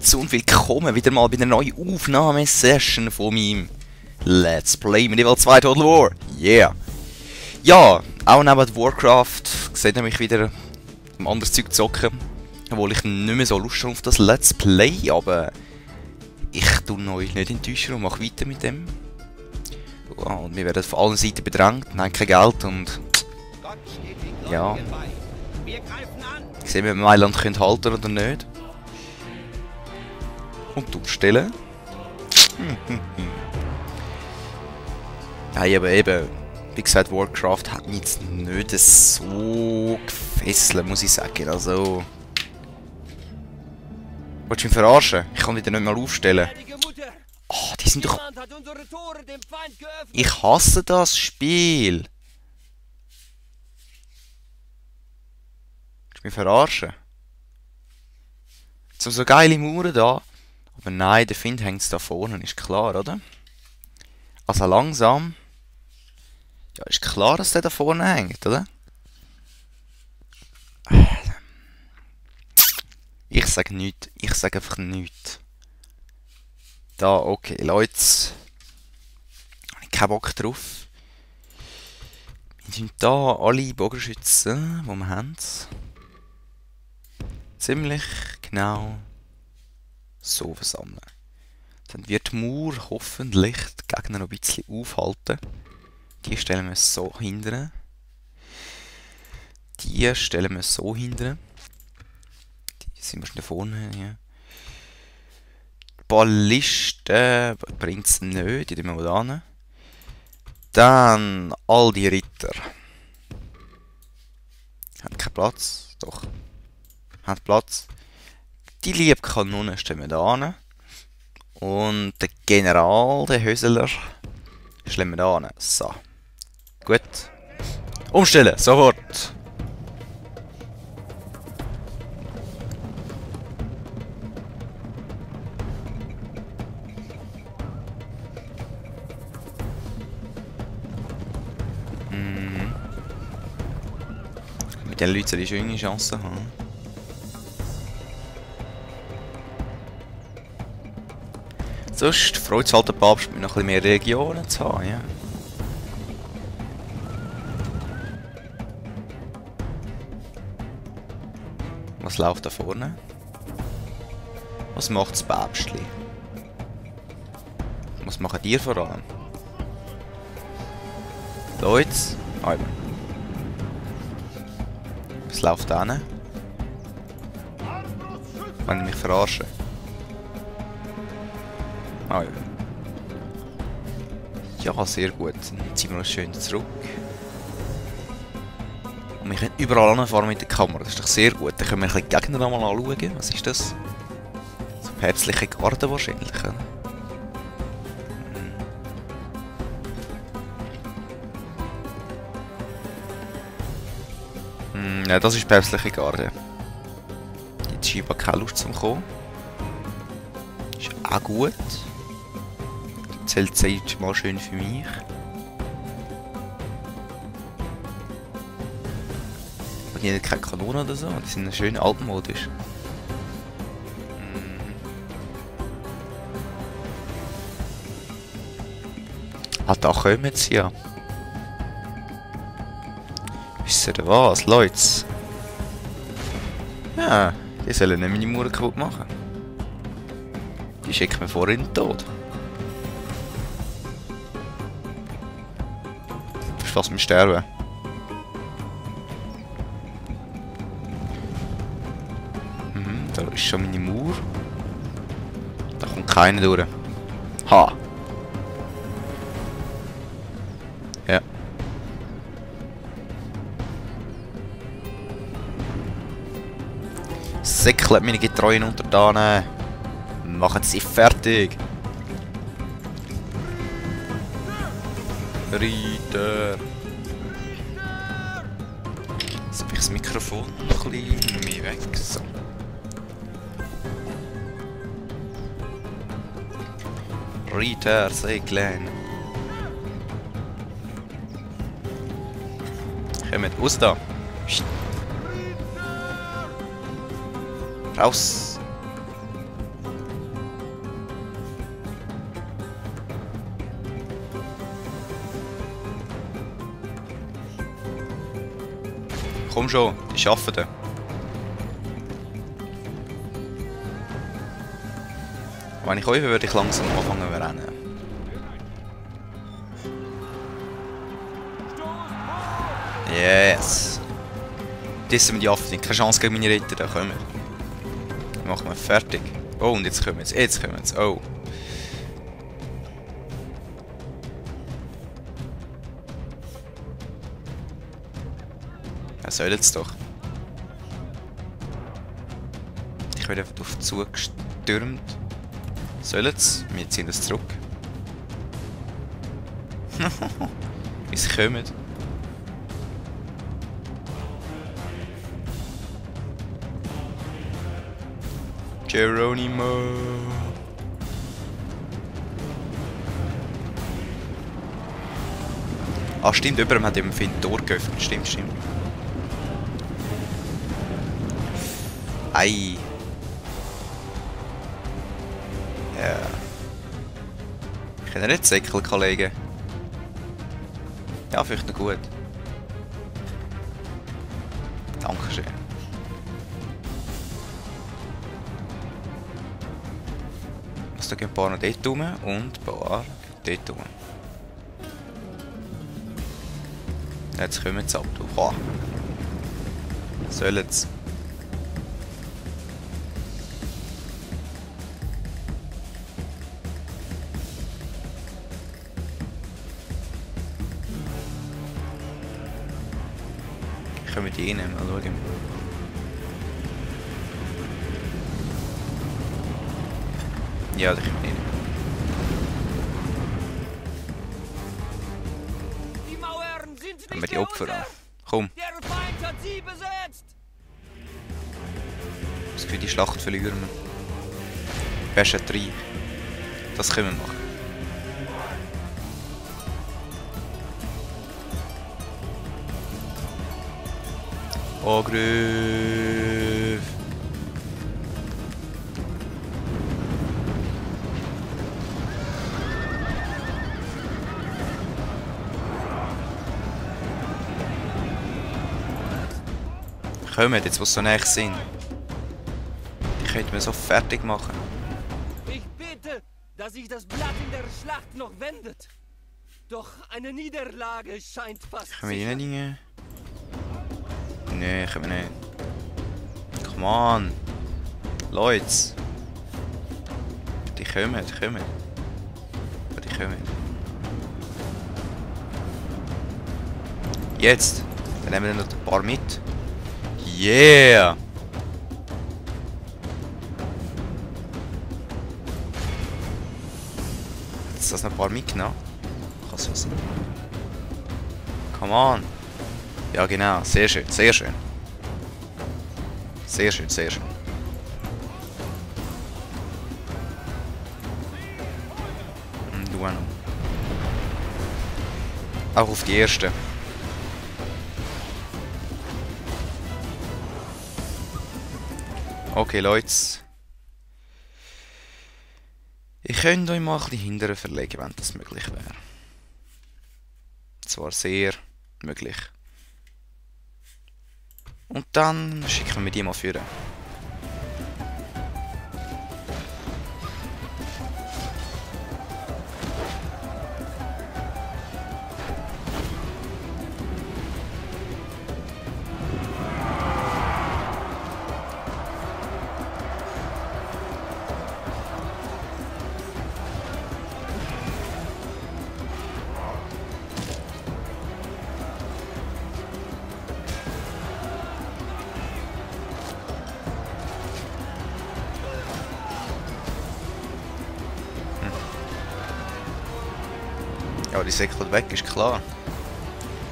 Grüezi und willkommen wieder mal bei einer neuen Aufnahmesession von meinem Let's Play Medieval 2 Total War. Yeah! Ja, auch neben Warcraft seht ihr mich wieder im anderes Zeug zocken. Obwohl ich nicht mehr so Lust habe auf das Let's Play, aber ich tue euch nicht enttäuschen und mache weiter mit dem. Ja, und wir werden von allen Seiten bedrängt, haben kein Geld und... Ja... Ich sehe, ob wir Mailand halten können oder nicht. Und durchstellen. Nein, aber eben, wie gesagt, Warcraft hat mich jetzt nicht so gefesselt, muss ich sagen. Also... Willst du mich verarschen? Ich kann wieder nicht mal aufstellen. Oh, die sind doch... Ich hasse das Spiel. Willst du mich verarschen? Jetzt haben so geile Mauern da. Aber nein, der Find hängt da vorne, ist klar, oder? Also langsam. Ja, ist klar, dass der da vorne hängt, oder? Ich sag nichts. Ich sag einfach nichts. Da, okay, Leute. Habe ich keinen Bock drauf. Wir sind da alle Bogenschützen, die wir haben. Ziemlich genau so versammeln. Dann wird die Mauer hoffentlich die Gegner noch ein bisschen aufhalten. Die stellen wir so hinten. Die stellen wir so hinten. Die sind wir schon da vorne. Ja. Die Ballisten bringt es nicht, die tun wir mal hin. Dann all die Ritter. Haben keinen Platz. Doch. Haben Platz. Die liebe Kanone stellen wir da hin. Und der General, der Höseler, stellen wir da hin. So. Gut. Umstellen, sofort. Mit den Leuten soll ich schon eine Chance haben. Sonst freut es halt den Papst, noch ein bisschen mehr Regionen zu haben, ja. Was läuft da vorne? Was macht das Päpstli? Was machen die vor allem? Leute, einmal. Was läuft da hin? Wenn ich mich verarsche. Ah ja. Ja, sehr gut. Dann ziehen wir uns schön zurück. Und wir können überall anfahren mit der Kamera. Das ist doch sehr gut. Dann können wir ein bisschen die Gegner nochmal anschauen. Was ist das? So päpstliche Garde wahrscheinlich, oder? Ja, das ist päpstliche Garde. Jetzt scheinbar keine Lust zum Kommen. Ist auch gut. Zählt Zeit mal schön für mich. Und die haben keine Kanone oder so, die sind schön altmodisch. Ah, da kommen sie ja. Wisst ihr was, Leute? Ja, die sollen nicht meine Mauern kaputt machen. Die schicken wir vorher in den Tod. Du bist fast mit Sterben. Da ist schon meine Mauer. Da kommt keiner durch. Ha! Ja. Säckelt meine getreuen Untertanen. Machen sie fertig. Ritter. Jetzt habe ich das Mikrofon noch ein bisschen mehr weg. So. Ritter, segeln. Kommt raus da. Raus. Komm schon, die schaffen das. Wenn ich euch würde ich langsam anfangen zu rennen. Yes! Das sind die Affen, keine Chance gegen meine Ritter, da kommen wir. Machen wir fertig. Oh, und jetzt kommen sie, oh. Ja, sollen sie doch. Ich werde einfach auf zugestürmt. Sollen sie? Wir ziehen das zurück. Wie sie kommen. Geronimo. Ah, stimmt, jemand hat eben für ein Tor geöffnet. Stimmt. Ei. Ja. Ich kann nicht Säckel legen. Ja, vielleicht noch gut. Dankeschön. Da gehen ein paar noch dort rum und ein paar dort rum. Jetzt kommen sie ab. Boah. Sollen sie? Können wir die reinnehmen? Mal schauen. Ja, die können wir reinnehmen. Die Mauern sind Haben wir nicht die Opfer an? Komm. Der Feind hat sie besetzt. Das für die Schlacht verlieren wir. Besser 3. Das können wir machen. Angriff! Kommt jetzt, wo sie so näher sind. Die könnten wir so fertig machen. Ich bete, dass sich das Blatt in der Schlacht noch wendet. Doch eine Niederlage scheint fast Können wir sicher. die nicht rein? Nee, können wir nicht. Come on! Leute! Die kommen. Ja, die kommen. Jetzt! Dann nehmen wir noch ein paar mit. Yeah! Hat das noch ein paar mitgenommen? Kann so sein. Come on! Ja genau, sehr schön. Sehr schön. Und du auch noch. Auch auf die erste. Okay, Leute. Ich könnte euch mal ein bisschen hinterher verlegen, wenn das möglich wäre. Zwar sehr möglich. Und dann schicken wir die mal führen. Ja, die säckelt weg, ist klar.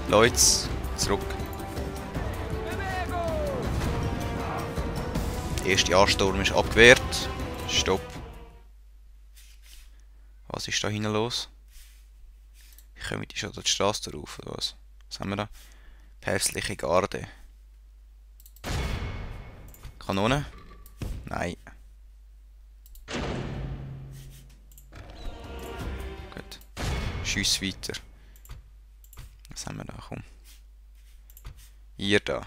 Leute, zurück. Der erste Ansturm ist abgewehrt. Stopp. Was ist da hinten los? Ich komme die schon die Straße rauf, oder was? Was haben wir da? Päpstliche Garde. Kanone? Nein. Gut. Schuss weiter. Was haben wir da? Komm. Ihr da.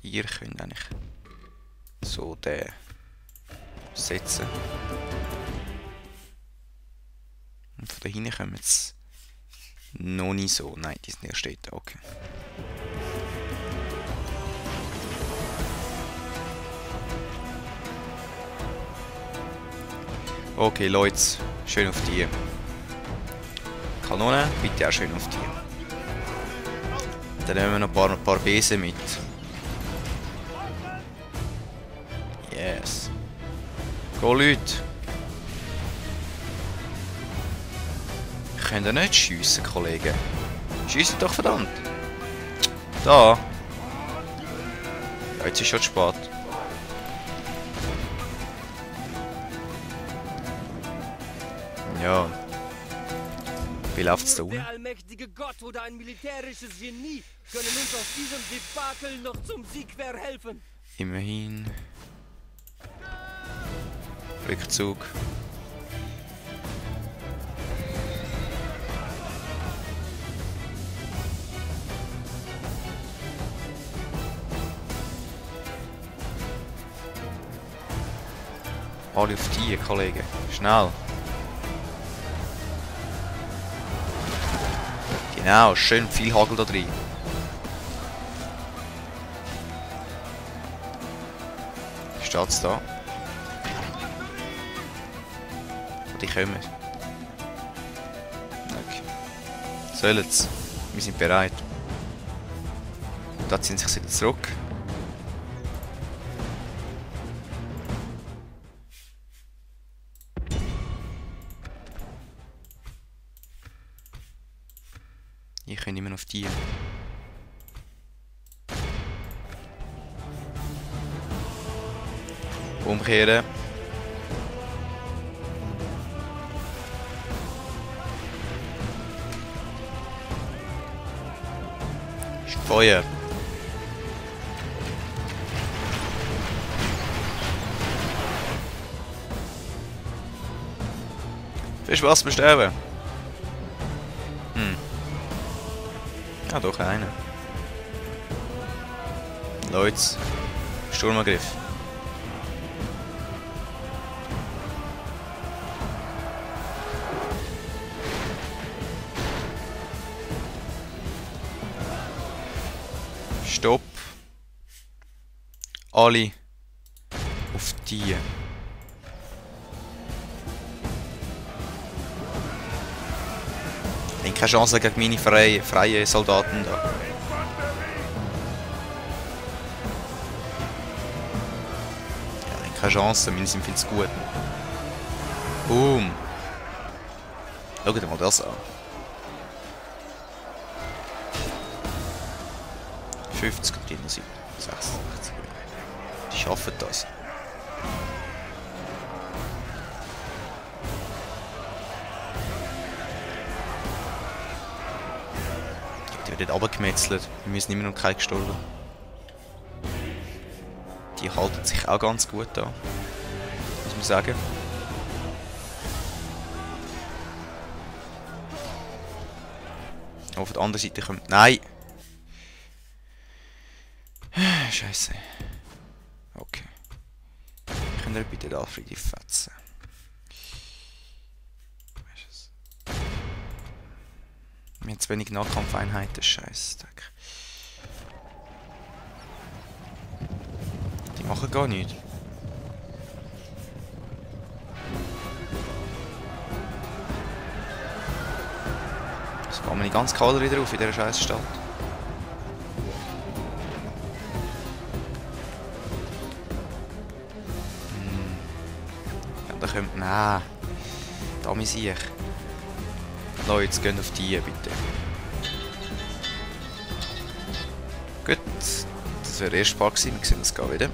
Ihr könnt eigentlich so den setzen. Und von da hinten kommen jetzt noch nicht so. Nein, die sind erst dort. Okay. Okay, Leute, schön auf die. Kanone, bitte auch schön auf die. Dann nehmen wir noch ein paar Besen mit. Yes. Go, Leute. Könnt ihr nicht schiessen, Kollegen? Schiessen doch verdammt. Da. Ja, jetzt ist schon zu spät. Ja. Wie läuft's da unten? Der allmächtige Gott oder ein militärisches Genie können uns aus diesem Debakel noch zum Sieg verhelfen. Immerhin. Rückzug. Alle auf die, Kollegen. Schnell. Genau, schön viel Hagel da drin. Steht's da? Die kommen. Okay. Sollen's. Wir sind bereit. Da ziehen sich wieder zurück. Ich kann immer noch auf die. Umkehren. Feuer. Viel Spaß beim Sterben. Ja, doch einer. Leute, Sturmangriff. Stopp. Alle auf die. Ich habe keine Chance gegen meine freien Soldaten da. Ja, ich habe keine Chance, meine sind viel zu gut. Boom. Schaut mal das an. 50 und die 66. Die schaffen das. Die werden runtergemetzelt. Wir müssen immer noch keinen gestohlen. Die halten sich auch ganz gut da. Muss man sagen. Auf der anderen Seite kommt... Nein! Scheiße. Okay. Könnt ihr bitte da Friede fetzen? Wir haben zu wenig Nahkampfeinheiten, scheiße. Die machen gar nichts. Es geht mir die ganze Kavallerie drauf in dieser scheiß Stadt. Ja, da kommt... Nein. Da muss ich. Leute, jetzt gehen auf die, bitte. Gut. Das wäre der erste Part gewesen. Wir sehen uns wieder.